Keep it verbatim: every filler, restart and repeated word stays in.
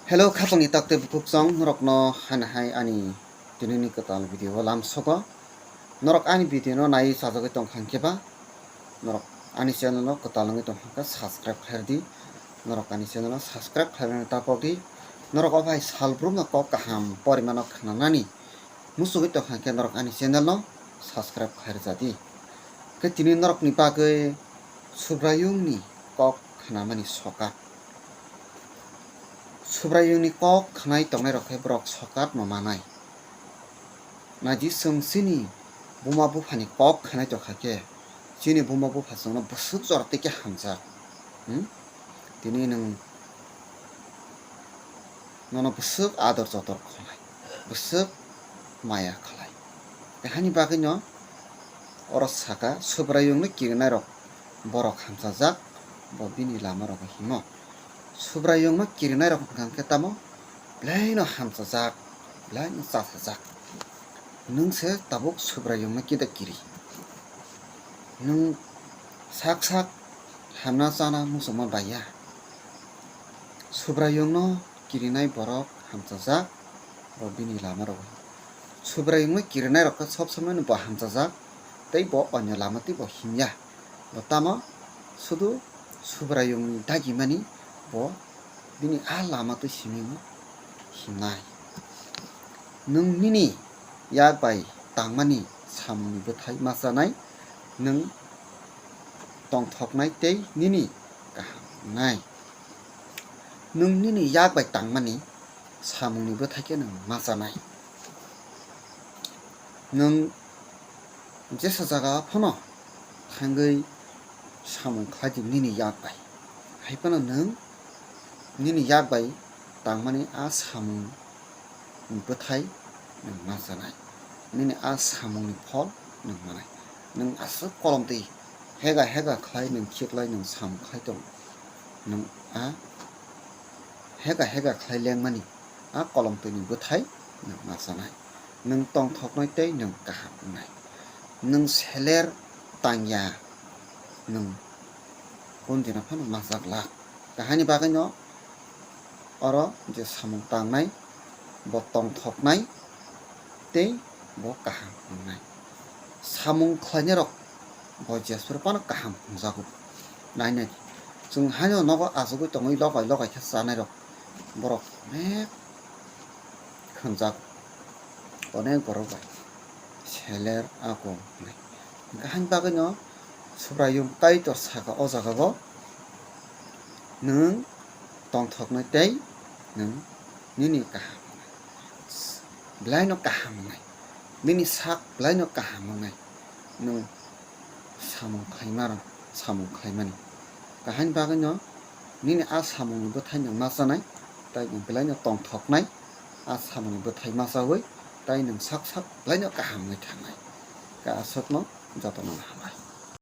Hello, khapangni takte bukhuk chong norokno haino hai ani tinini kwtal video o lam sogo. Norok ani video no nai chajagwi tongkha hwnkhe ba norok ani channel no kwtal wngwi tongkha hwnkhe subscribe khlairdi. Norok ani channel no subscribe khlairwino tapokdi. Norok o bai salbrumno kok kaham porimano khnanani muchugwi tongkha hwnkhe norok ani channel no subscribe khlairjadi. Khe tini norokni bagwi Subraiyungni kok khnamani sokat. Subraiyungni kok khnai tongnairok khe borok sokatno manai. Naidi chwng chini buma buphani kok khnai tongkha khe, chini buma bupha chwngno bwswk jora tei khe hamjak. Hmm? Tini nwng nono bwswk ador jotor khlai, bwswk maya khlai. Tei hani bagwino oro saka, Subraiyungno kirinairok borok hamchajak, bo bini lamarogo himo. Subraiyungno kirinairok hwnkha khe tamo belaino hamchajak, belaino chachajak. Nwng se tabuk Subraiyungno kida kiri. Nwng sak sak hamna chana muchungma bai ya. Subraiyungno kirinai borok hamchajak, bo bini lamarogo. Subraiyungno kirinairok khe sob somoino bo hamchajak, tei bo onyo lama tei bo himya. Bo tamo sudu Subraiyungni dagimani bo bini a lama twi simi himnai. Nwng nini yak bai tangmani samungni bwthai ma chanai, nwng tongthoknai tei nini kaham wngnai. Nwng nini yak bai tangmani samungni bwthai khe nwng ma chanai. Nwng jesa jaga phano thangwi samung khlai di nini yak bai. Hai phano nwng nini yak bai tangmani a samung ni bwthai nwng ma chanai. Nini a samungni phol nwng manai. Nwng aswk kolomtwi hega hega khlai nwng khiklai nwng samung khlai tongo. Nwng a hega hega khlai lengmani a kolomtwini bwthai nwng ma chanai. Nwng tongthoknai tei nwng kaham wngnai. Nwng seler tangya nwng kundina phano majak lak. Kahani bagwino oro je samung tangnai, bo tongthoknai tei bo kaham wngnai. Samung khlainairok bo jesphuru phano kaham wngjago. Nainai chwng haino nogo achugwi tongwi logai logai khe chanairok borok onek khwnjak, onek borok bai seler ako wngnai. Hwnkhe haini bagwino Subraiyung Kaitor saka o jagao, nwng tongthoknai tei nwng nini kaham wngnai. Belaino kaham wngnai. Nini sak belaino kaham wngnai. Nwng samung khlaima, samung khlaimani. Kahani bagwino nini a samungni bwthai nwng ma chanai, tei nwng belaino tongthoknai, a samungni bwthai ma chawi, tei nwng sak sak belaino kaham wngwi thangnai. Khe aswkno jotono hambai.